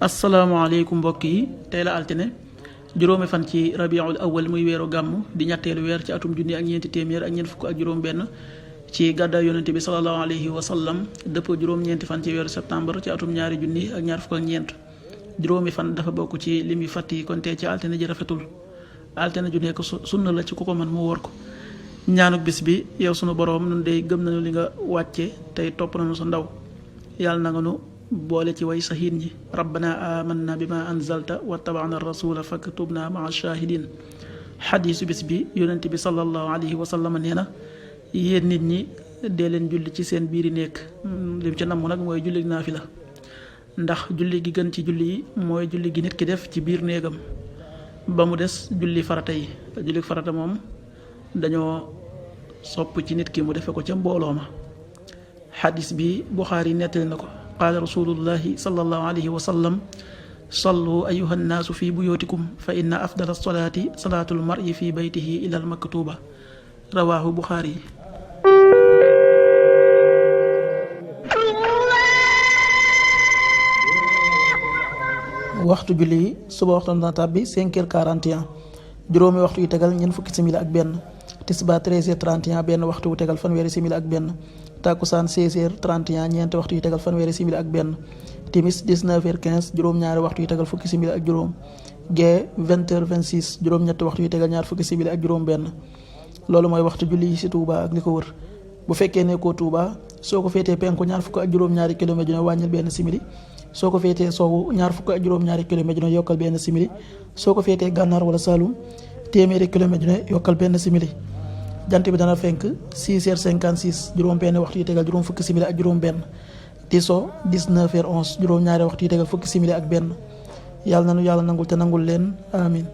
asalaamaaleykum mbokk yi tey la altine juróomi fan ci rabiul awal muy weeru gàmm di ñetteelu weer ci atum junni ak ñeenti téeméer ak ñeent fukk ak juróom benn ci gàddaay yonente bi sallallahu alayhi wa sallam dëpp juróom-ñeenti fan ci weeru septembre ci atum ñaari junni ak ñaar fukk ak ñeent juróomi fan dafa bokk ci lim yu fàtt yi kon tey ci altine ji rafetul altine ju nekk sunna la ci ku ko man mu wóor ko ñaanuk bis bi yow sunu boroom nun dey gëm nañu li nga wàcce tey topp nañu sa ndaw yàlla na nga nu boole ci way sahiin ñi rabbana amanna bima anzalta wattaba'na rasula faktubna ma'a shahidin xadiisu bis bi yonent bi sallallahu alayhi wa sallam nee na yéen nit ñi dee leen julli ci seen biiri nekk lim ci namm nag mooy julli naafila ndax julli gi gën ci julli yi mooy julli gi nit ki def ci biir néegam ba mu des julli farata yi julli farata moom dañoo sopp ci nit ki mu defe ko ca mbooloo ma xadiis bi Buxaari nettali na ko qaala rasulullahi sallallahu alayhi wa sallam sallu ayuha nnaasu fi buyootikum fa inna afdala salaati salaatul mar'i fi baytihi ila al maktuba rawaahu Buxaari. waxtu julli yi suba waxtu na tàbbi 5h41 juróomi waxtu yu tegal ñeent fukki simili ak benn tisbaar 13h31 benn waxtu wu tegal fanweeri simili ak benn takkusaan 16h31 ñeenti waxtu yu tegal fanweeri simili ak benn timis 19h15 juróom-ñaari waxtu yu tegal fukki simili ak juróom gee 20h26 juróom-ñetti waxtu yu tegal ñaar fukki simili ak juróom benn loolu mooy waxtu julli yi ci Touba ak li ko wër bu fekkee nekkoo Touba soo ko féetee penku ñaar fukk ak juróom-ñaari kilomètre dina wàññil benn simili soo ko féetee soowu ñaar fukk ak juróom-ñaari kilomètre dina yokkal benn simili soo ko féetee gànnaar wala Saloum téeméeri kilomètre dina yokkal benn simili jant bi dana fenk 6h56 juróom benn waxtu yi tegal juróom fukki simili ak juróom benn di so 19h11 juróom ñaari waxtu yi tegal fukki simili ak benn yàlla nanu yàlla nangul te nangul leen amin